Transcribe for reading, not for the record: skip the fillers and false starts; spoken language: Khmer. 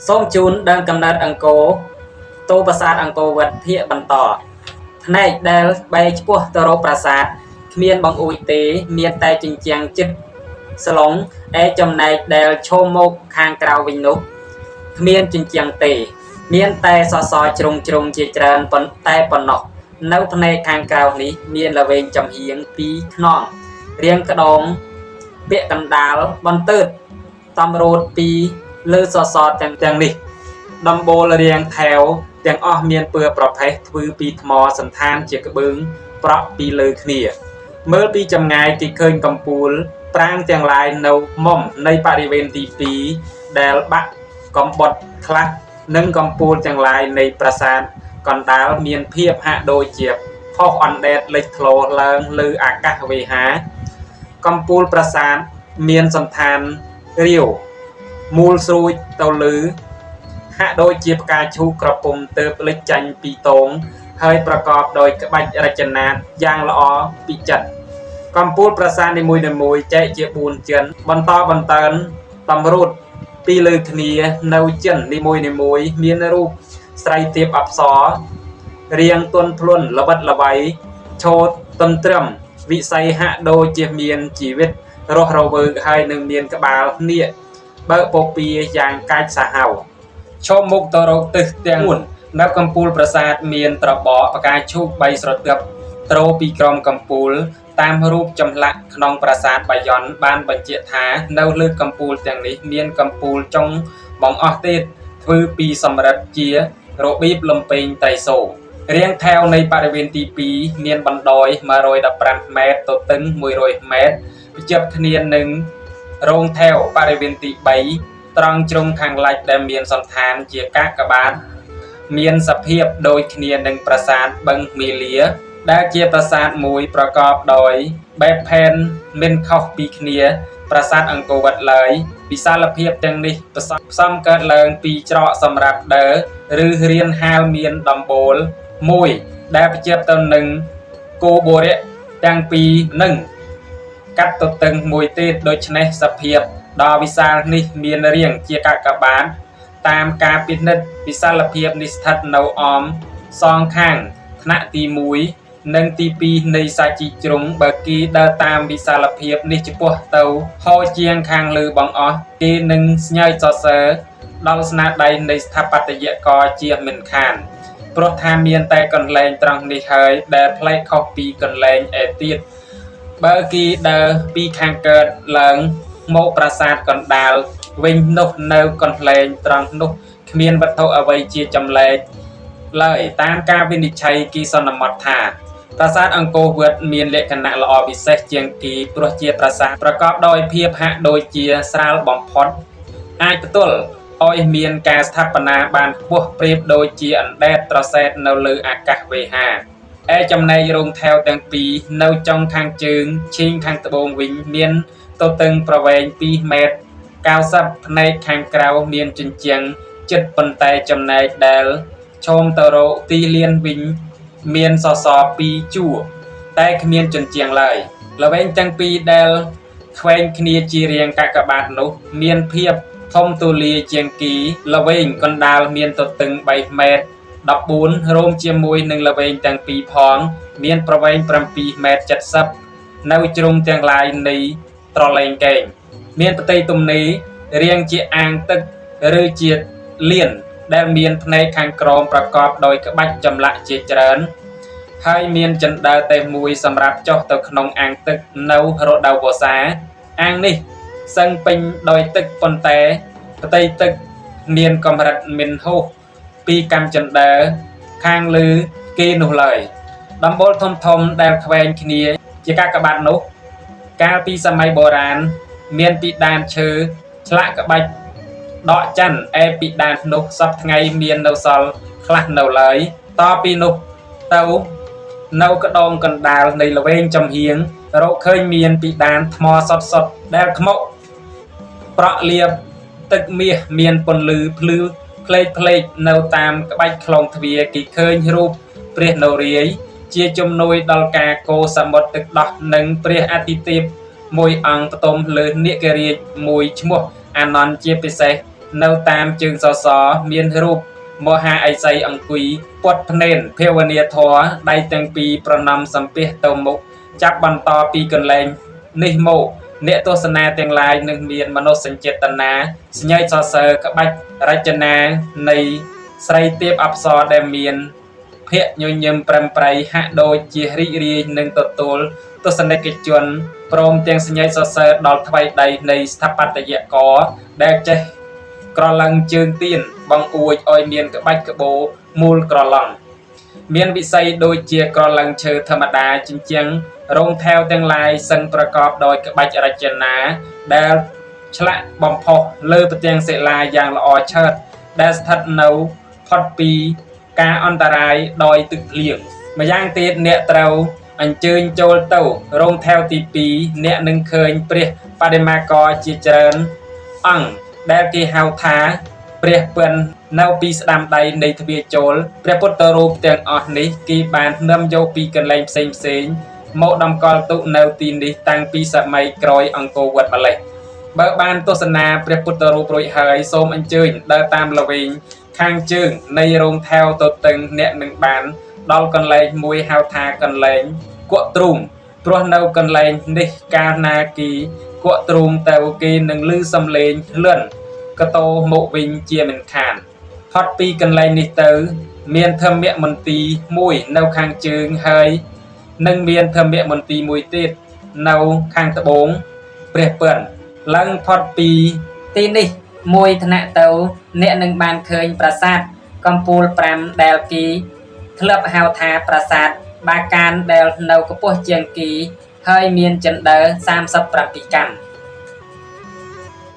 សូមជូនដើមកំណើតអង្គរតូប្រាសាទអង្គរវត្តភាគបន្តផ្នែកដែលបែរឆ្ពោះទៅរកប្រាសាទគ្មានបង្អួចទេមានតែជញ្ជាំងជិតស្លុងឯចំណែកដែលឈរមកខាងក្រៅវិញនោះគ្មានជញ្ជាំងទេ មានតែសសរជ្រុងជ្រុងជាច្រើនប៉ុន្តែប៉ុណ្ណោះនៅផ្នែកខាងក្រៅនេះមានល្វែងចំហៀងពីរខ្នងរាងក្តងពាក់កណ្ដាលបន្ទើតតម្រូតពីលើសសរទាំងទាំងនេះ ដំបូលរាងថែវទាំងអស់មានពណ៌ប្រផេះធ្វើពីថ្មសន្តានជាក្បឿងប្រក់ពីលើគ្នា មើលពីចម្ងាយគេឃើញកំពូល ប្រាង្គទាំងឡាយនៅមុំនៃបរិវេណទី2ដែលបាក់កំបុតខ្លះនិងកំពូលទាំងឡាយនៃប្រាសាទកណ្ដាលមានភាពហាក់ដូចជាផុសអណ្ដែតលេចធ្លោឡើងលើអាកាសវេហា កំពូលប្រាសាទមានសន្តានរាវមូលស្រួចទៅលើ ហាក់ដូចជាផ្កាឈូកក្រពុំទៅលេចចាញ់ពីតងហើយប្រកបដោយក្បាច់រចនាយ៉ាងល្អពិចិត្រកំពូលប្រាសាទនីមួយៗចែកជា4ចិនបន្តបន្តើនតម្រួតពីលើគ្នានៅចិននីមួយៗមានរូបស្រីទេពអប្សររាងទន់ភ្លន់ល្វឹតល្វៃឈរទន្ទ្រឹមវិស័យហាក់ដូចជាមានជីវិតរស់រវើកហើយនឹងមានក្បាលនាគបើកពពៀយ៉ាងកាចសាហាវ ឈរមុខទៅរកទិសទាំងួននៅកំពូលប្រាសាទមានត្របកផ្កាឈូកបីស្រទាប់ទ្រពីក្រោមកំពូលតាមរូបចម្លាក់ក្នុងប្រាសាទបាយ័នបានបញ្ជាក់ថានៅលើកំពូលទាំងនេះមានកំពូលចុងបង្អស់ទៀតធ្វើពីសំរឹទ្ធជារបៀបលំពែងត្រីសូលរាងថែវនៃបរិវេណទី2មានបណ្ដោយ115ម៉ែត្រទទឹង100ម៉ែត្រភ្ជាប់គ្នានឹងរោងថែវបរិវេណទី3ត្រង់ជ្រុងខាងលិចដែលមានសន្តានជាកាកបាទមានសភាពដូចគ្នានឹងប្រាសាទបឹងមាលាដែលជាប្រាសាទមួយប្រកបដោយបែបផែនមិនខុសពីគ្នាប្រាសាទអង្គរវត្តឡើយវិសាលភាពទាំងនេះផ្សំផ្សំកើតឡើងពីច្រកសម្រាប់ដើរឬរៀនហាលមានដំបូលមួយដែលភ្ជាប់ទៅនឹងគោបុរៈទាំងពីរនឹងកាត់ទទឹងមួយទៀតដូច្នេះសភាពដ៏វិសាលនេះមានរាងជាកាកបាទតាមការពិនិត្យវិសាលភាពនេះស្ថិតនៅអមសងខាងថ្នាក់ទី1និងទី2នៃសាជីជ្រុងបើគេដើរតាមវិសាលភាពនេះចំពោះទៅហោជាងខាងលើបងអស់គេនឹងស្ញើចសរសើរដល់ស្នាដៃនៃស្ថាបត្យករជាមិនខានព្រោះថាមានតែកន្លែងត្រង់នេះហើយដែលប្លែកខុសពីកន្លែងឯទៀតបើគេដើរពីខាងកើតឡើងមកប្រាសាទកណ្ដាលវិញនោះនៅកន្លែងត្រង់នោះគ្មានវត្ថុអ្វីជាចម្លែកឡើយតាមការវិនិច្ឆ័យគេសន្មតថាប្រាសាទអង្គរវត្តមានលក្ខណៈល្អពិសេសជាងគេព្រោះជាប្រាសាទប្រកបដោយភាពហាក់ដូចជាស្រាលបំផុតអាចផ្ទល់ឲ្យមានការស្ថាបនាបានខ្ពស់ប្រៀបដូចជាអណ្ដែតត្រសែតនៅលើអាកាសវេហាឯចំណែករោងថែវទាំងពីរនៅចុងខាងជើងឈីងខាងត្បូងវិញមានទទឹងប្រវែង2ម៉ែត្រ90ផ្នែកខាងក្រៅមានជញ្ជាំងជិតប៉ុន្តែចំណែកដែលឈោមទៅរកទីលានវិញមានសសរពីរជួរតែគ្មានជញ្ជាំងឡើយល្វែងទាំងពីរដែលខ្វែងគ្នាជារាងកាកបាទនោះមានភាពធំទូលាយជាងគីល្វែងកណ្ដាលមានទទឹង3ម៉ែត្រ14រួមជាមួយនឹងល្វែងទាំងពីរផងមានប្រវែង7ម៉ែត្រ70នៅជ្រុងទាំងឡាយនៃត្រឡែងកែងមានផ្ទៃទំនេររាងជាអាងទឹកឬជាលានដែលមានផ្នែកខាងក្រោមប្រកបដោយក្បាច់ចម្លាក់ជាច្រើនហើយមានជណ្ដើរតែមួយសម្រាប់ចុះទៅក្នុងអាងទឹកនៅរដូវវស្សាអាងនេះសឹងពេញដោយទឹកប៉ុន្តែផ្ទៃទឹកមានកម្រិតមិនហួសពីកាំជណ្ដើរខាងលើគេនោះឡើយដំបូលធំធំដែលខ្វែងគ្នាជាកាកបាទនោះកាលពីសម័យបុរាណមានពិដានឈើឆ្លាក់ក្បាច់ដកច័ន្ទឯពិដាននោះសព្វថ្ងៃមាននៅសល់ខ្លះនៅឡើយតពីនោះទៅនៅក្តងកណ្ដាលនៃល្វែងចំហៀងរកឃើញមានពិដានថ្មសុតសុតដែលខ្មុកប្រក់លាបទឹកមាសមានពន្លឺភ្លឺផ្លេកផ្លេកនៅតាមក្បាច់ខ្លងទ្វារគេឃើញរូបព្រះនរាយណ៍ជាជំនួយដល់ការកូរសមុទ្រទឹកដោះនិងព្រះអាទិទេពមួយអង្គផ្ទុំលើនាគរាជមួយឈ្មោះអានន្ទជាពិសេស នៅតាមជើងសសរមានរូបមហាឥសីអង្គុយពត់ភ្នែនភាវនាធម៌ដៃទាំងពីរប្រណម្យសំពះទៅមុខចាប់បន្តពីកន្លែងនេះមកអ្នកទស្សនាទាំងឡាយនឹងមានមនោសញ្ចេតនាស្ញែកសរសើរក្បាច់រចនានៃស្រីទេពអប្សរដែលមានភក្ត្រញញឹមប្រឹមប្រៃហាក់ដូចជារីករាយនឹងទទួលទស្សនិកជនព្រមទាំងស្ញែកសរសើរដល់ថ្វីដៃនៃស្ថាបត្យករដែលចេះក្រឡឹងជើងទៀនបង្អួចឲ្យមានក្បាច់ក្បូរមូលក្រឡង់មានវិស័យដូចជាក្រឡឹងឈើធម្មតាជញ្ជាំងរោងថែវទាំងឡាយសឹងប្រកបដោយក្បាច់រចនាដែលឆ្លាក់បំផុសលើផ្ទាំងសិលាយ៉ាងល្អឆើតដែលស្ថិតនៅផុតពីការអន្តរាយដោយទឹកភ្លៀងម្យ៉ាងទៀតអ្នកត្រូវអញ្ជើញចូលទៅរោងថែវទី2អ្នកនឹងឃើញព្រះបដិមាករជាច្រើនអង្គដែលគេហៅថាព្រះពិននៅពីស្ដាំដៃនៃទ្វារចូលព្រះពុទ្ធរូបទាំងអស់នេះគេបាននាំយកពីកន្លែងផ្សេងផ្សេងមកតម្កល់ទុកនៅទីនេះតាំងពីសម័យក្រោយអង្គរវត្តម្ល៉េះបើបានទស្សនាព្រះពុទ្ធរូបរួចហើយសូមអញ្ជើញដើរតាមល្វែងខាងជើងនៃរោងថែវទៅតឹងអ្នកនឹងបានដល់កន្លែងមួយហៅថាកន្លែងគក់ទ្រូងព្រោះនៅកន្លែងនេះកាលណាគេគក់ទ្រូងទៅគេនឹងឮសំឡេងលឿនកតោមកវិញជាមិនខានផុតពីកន្លែងនេះទៅមានធម្មមន្ទីរមួយនៅខាងជើងហើយនឹងមានធម្មមន្ទីរមួយទៀតនៅខាងត្បូងព្រះពិនឡើងផុតពីទីនេះមួយថ្នាក់ទៅអ្នកនឹងបានឃើញប្រាសាទកំពូល5ដែលគេធ្លាប់ហៅថាប្រាសាទបាកានដែលនៅខ្ពស់ជាងគីហើយមានជណ្ដើរ37កាំ។